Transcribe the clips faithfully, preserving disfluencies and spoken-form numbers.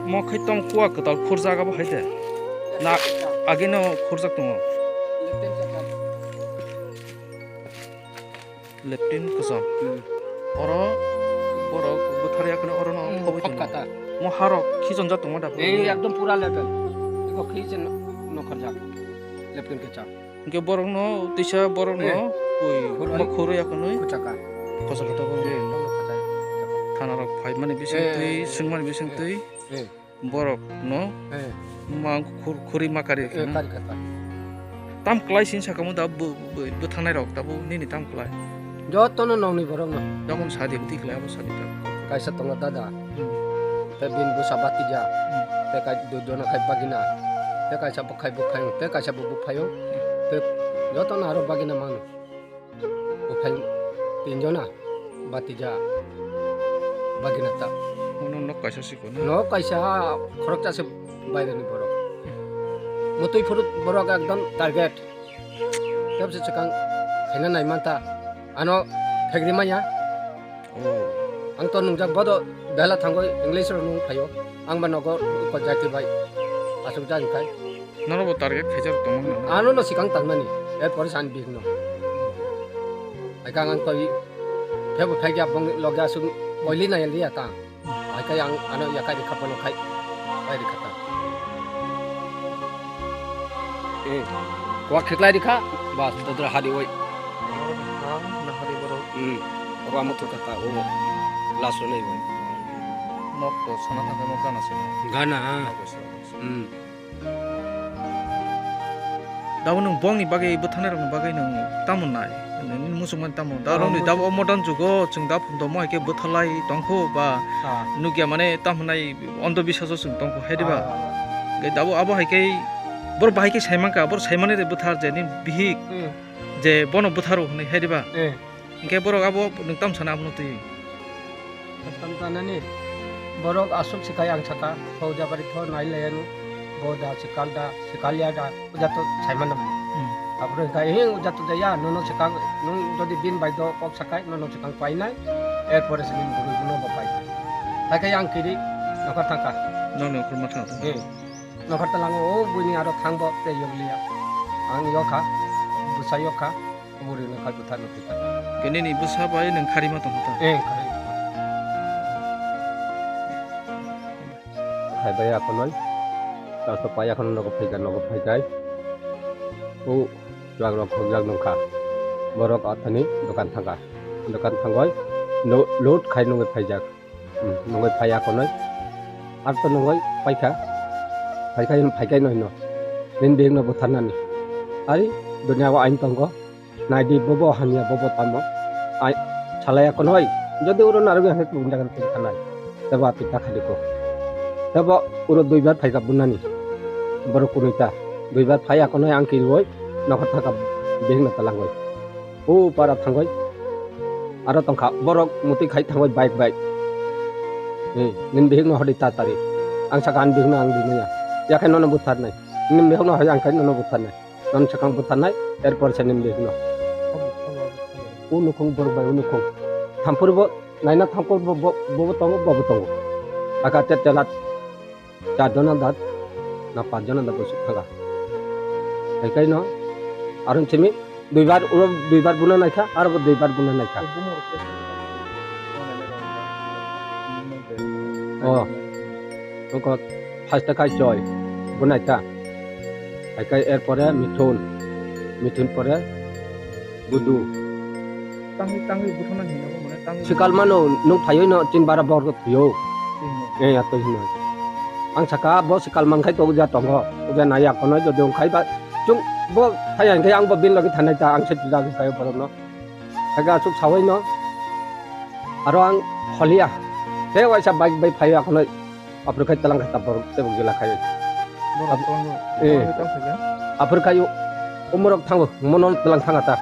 Mo khai tong kua kwtal khurjak abo hai de. Na age no khurjak tongo. Leptin kwcham. Hmm. Oro borok bwthar yakno oro no Hmm, phobwi tongo. Phokkata. Mo harok khichonjak tongo da. Ei, ekdom pura leptin. Iko khichen nokharjak. Leptin kwcham. Hingke borok no tisa borok no Eh. Pui Khurui. Mo khurui yakno. Kwchaka. Kosa kata bo. Eh, bono kwchai. Thana rok phai mani bising Eh, twi, eh, swng mani bising eh. Twi. Eh. Borok no Eh. Mang khur-, khuri ma kari Eh, khina. Kari kata. Tam klai sin saka mo da bu-, bu-, bwthanai rok da bu nini tam klai. Joto no nongni borok no. Jokhon sadi bwtwi klai abo sadi ta. Kaisa tongo dada. Hmm. Te bini bwsa batija. Hmm. Te kai dui jona khai bagina. Te kaisa bo khai bo khai. Te kaisa bo bo phaio. Hmm. Te joto no aro bagina mano. Buphai tinjona, batija, baginata. Ono nok kaisa siko na? Nok kaisa khoroksa se baireni borok. Mutui phuru borok ekdom target. Tebse chwkang khaina naimanta. Ano phegri manya. Oh. Ang to nungjak bodo bela thangoi English rok nung phaio. Ang ba nogo ko jati bai. Asuk jani khai. Nono bo target khaijak tongo na? Ano no sikang tangnani, er pore san bihik no. Ai kang ang koi, phebo phai gya bong logya sum koili na yali ya ta. Ai kai ang ano ya kai rikha bono khai, kai rikha ta. Eh, kwa khiklai rikha, bas dodra hari oi. Oh, ha, na hari boro. Hmm, kwa mutu kata, oh, laso nei oi. Nok to sana thangkhe mo gana sina. Gana, ha. Nok to sana. Hmm. Dabo nwng bongni bagwi bwthanai rokni bagwi nwng tamo nai? Nini muchungmani tamo? Da Ah, rokni muchung- dabo o modern jugo chwng da phundomo hai khe bwthalai tongkho ba Ah. Nukya mane tamo nai ondo biswaso chwng tongkho hai diba? Ah. Hingke dabo abo hai khe bor bahai khe sai mankha, bor sai mani re bwthar je ni bihik Hmm. Je bono bwtharo hwnwi hai diba? Eh. Hingke borok abo nwng tam sana abono twi? Tam sanani borok aswk se khai ang saka, "Bo jabari tho nai laiya nu, bo da sikal da, sikal ya da, uja to sai manam." Hmm. Abro hingka, "Eh, uja to jaya, nono sikang, nung jodi bin bai do kok sakai, nono sikang pai nai, er pore se nini bwrwi bono bo pai nai." Hai khai ang kiri nokhar thangka. Nokni okhorma thang. Eh, nokhar talango, o buini aro thangbo tei yokliya. Ang yokha, bwsa yokha. Kuburi no khai bwtharno thwikha. Khe nini bwsa bai nwng kharima tongkha ta? Eh, kharima. Khai bai akhonoi. Taso pai akhono nogo phaikha, nogo phaikhai. O chuak rok khokjak nungkha. Borok athani dokan thangkha. Dokan thangoi lo-, load khai nungwi phaijak. Hmm, nungwi phai akhonoi. Ar to nungwi phaikha. Phaikhai hwn phaikhai no hino. Nini bihikno butharnani. Ari dunia o ain tongo. Naidi bobo hamya bobo tamo. Ai salai akhonoi. Jodi oro narwgwi hwnwi kubun jaga tong thanai. Tebo apita khali ko. Tebo oro duibar phaikha bunani. Borok kunui ta. Duibar phai akhonoi ang kiroi. Nokhor thangkha bihikno talangoi. O para thangoi. Aro tongkha borok mutwi khai thangoi bike bai. Ei, nini bihikno hodi tatari. Ang saka ani bihikno ang rinaya. Yakhai nono butharnai. Nini bihikno hai ang khai nono butharnai. Nono sakang butharnai, er pore se nini bihikno. O nukhung borok bai o nukhung. Thampur bo naina thampur bo, bo, bo tongo, bo bo tongo. Aka te telat. Char jona da na panch jona da bwswk thanga. Hai kaino aro simi duibar, uro duibar buna naikha, aro bo duibar buna naikha. O, tongkha first khai choi bunaikha. Hai kai er pore mithun, mithun pore budu. Tangwi, tangwi buthana hino, mane tangwi. Sikal mano, nung phaiwi no tin bara borok thwiyo. Tino. Eh, atwi hino. Ang saka bo sikal mankhai to uja tongo. Uja nai akono jodi ongkhai ba chung bo thai ang khe ang bo bin logi thanai ta ang se tuja khe kayo borokno. Aga asuk sawai no. Aro ang holia. Te waisa bike bai phai akono. Aphuru khai talang khai ta borok tebo gila khai. Borok Ab- tolong eh. Tolong tang saja. Aphuru khai umorok thango mono talang thanga ta.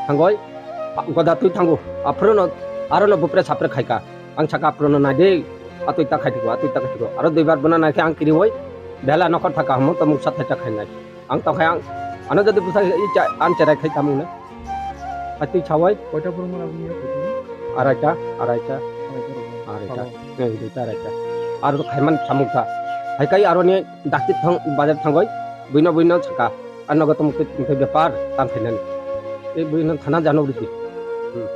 Thangoi goda twi thango. Aphuru no aro no bupre sapre khai ka. Ang saka aphuru no nai de. Atwi ta khai tiko, atwi ta khai tiko. Aro duibar bona nai khe ang kiriwoi. Bela nokhor thaka hamo to muksa thaita khai nai. Ang tongkha ang ano jodi bwsa i cha an cherai khai tamung ne. Atwi chawai. Koita borok mona bini ya kutu? Araita, araita. Araita rok. Araita. Sabo. Eh, duita araita. Aro khaiman samung kha. Hai kai aro ni dakti thang bazar thangoi. Buino buino saka. Ano gotom khe bepar tam khainani. E buino thana jano riti. Hmm.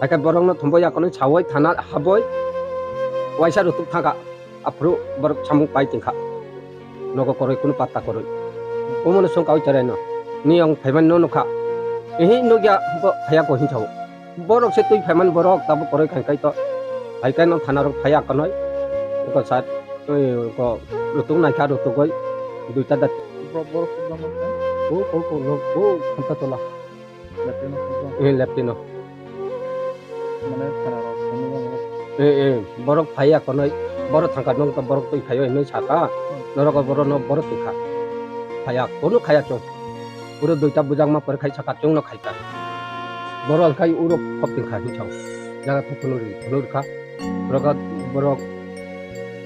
Hai kai borok no thumbo yakono chawai thana haboi. Waisa rutuk thangka. Aphuru borok samung pai tongkha. Nogo koroi kunu patta koroi. Omono song kawi cherai no. Ni ang phaiman no nukha. Ehe nukya bo phaya ko hinchao. Borok se twi phaiman borok tabuk koroi khai kai to. Hai kai no thana rok phaya konoi. Ko sat ko rutuk naikha rutuk goi duita dat. Borok borok kok dama kha. Bo ko ko no bo khanta tola. Leptino kok dama. Eh, leptino. Mane khana rok simi yang. Eh, eh, borok phaya konoi, borok thangka nung to borok twi phaio hinwi saka, norok borok no borok twi kha. Phaya, kono khaya chwng. Uro duita bujak ma pore khai saka chwng no khai ka. Borok khai uro khop twi kha hinchao. Jaga thok phunuri, phunuri kha. Borok, borok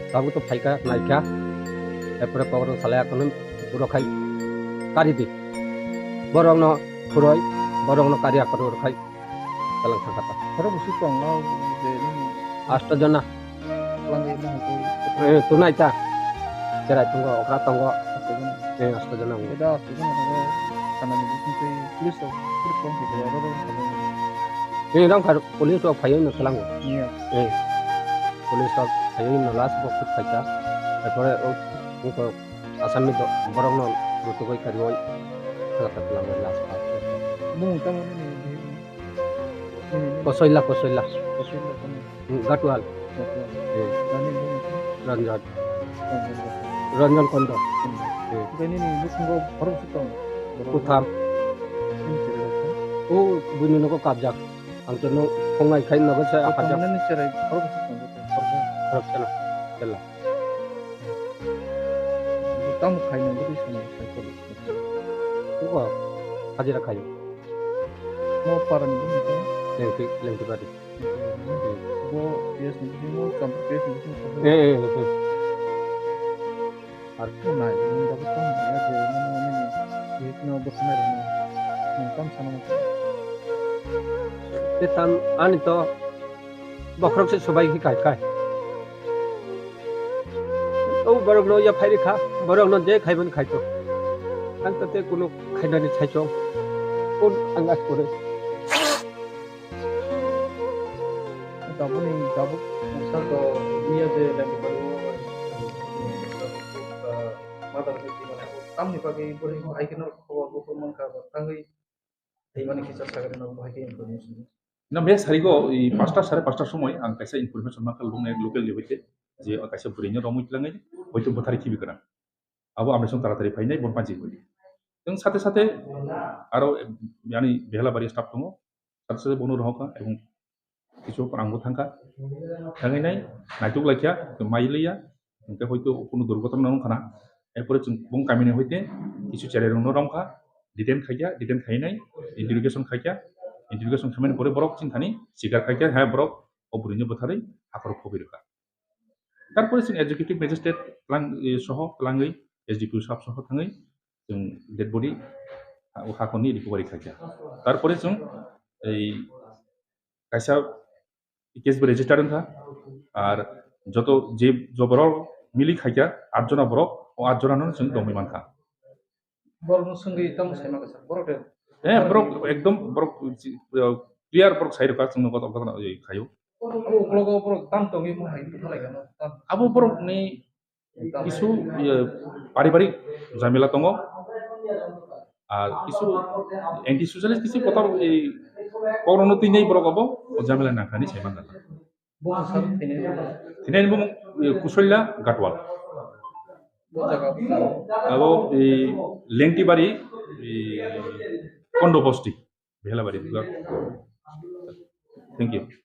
tabuk to phai ka, nai kha. Erpore borok salai akono borok khai kari di. Borok no phuroi, borok no kari akono borok khai. Talang thangkha ta. Borok busi tong no je nini Asto jona. Langwi mo hai. Eh, tunai ta. Cherai tongo, okra tongo. Asto jona. Eh, asto jona. Eda asto jona tongo. Kana ni bising tei police rok, police rok hai kaya ro ro. Eh, rang kar police rok phaiwi no talango. Iya. Eh. Police rok phaiwi no last bo khut khaika. Erpore o, o Assamni do-, borokno rutugwi kariwi thangkha twlangwi last part. Bumung tamo nini bihikni? Nini, nini. Kosoila, Kosoila. Kosoila tamo? Hmm, Gatwal. Gatwal. Hmm. Nani bumung tamo? Ranjan. Ranjan Gatwal. Ranjan Kondo. Kondo. Hmm. Oke, nini bukungo borok si tong? Borok Kutham. Nini cherai rok tong? O, buini nogo kabjak. Ang to no phungai khai nogo se O, akhajak. Tamo nini cherai borok si tong? Borok si tong. Borok si tong. Bella. Tamo khaina bwtwi sana khaikho. Buko hajira khaio. Mo parani bini khe? Lengti, lengti bari. Bo P S ni bisingo, Champur P S ni bisingo. Eh, eh, eh, eh. Ar nai, nung dabu tamo ya je, nung nini, nini, nini, bwkhanai rani. Nung tam sana mo. Te tam ani to bokhorok se subai khi kai kai. O borok no ya phai rikha, borok no je khai ban khai to. Ang to te kunu khainani sai chong. Kun ang as kore. Tabuk ni tabuk sa to niya je lagi baru. Mata lagi di mana? Tam ni pagi boleh hai kena kau aku pun mangka tanggi. Tei mani kisa sagri no bahai khe information. Na, me sarigo i pasta sare pasta somoi ang kaisa information ma kha local ni hoite je kaisa bwrwi no romwi tlangwi hoite bwthari khibi kana. Abo amni song taratari phainai bon panji hoite. Teng sate sate aro yani behela bari staff tongo. Sate sate bono rohokha ebong Kisu phrangbo thangkha. Thangwi nai naituk laikha, mai liya, hwnkhe hoito kunu durgotona wngkha na. Erpore chwng bung kamini hoite kisu cherai rokno romkha, detain khaikha, detain khainai interrogation khaikha, interrogation khaimani pore borok chini thani sikar khaikha, hai borok o bwrwini bwtharwi hakhoro khobi rwkha. Tarpore chwng executive magistrate tlang, eh, soho tlangwi S D P O sab soho thangwi chwng dead body ha-, hakhorni recovery khaikha. Tarpore chwng ei kaisa case bo register wngkha, ar joto je joborok mili khaikha at jona borok, o at jona no chwng romwi mankha. Borok no swngwi tamo sai mankha sir, borok de. Eh, borok ekdom borok clear borok sai rwkha chwngno kotor kotor khaio. Abo uklogo borok tam tongwi mo hai tonglaikha no, tam. Abo borok ni kisu, iye, paribarik jamila tongo. Ar kisu anti socialist kisu kotor ei kokno twi nei borok abo o jamila nangkha hinwi sai mankha. Thinaini bumung, eh, Kusoila Gatwal. Abo, eh, Lengtibari, eh, Kondobosti, Behelabari. Thank you.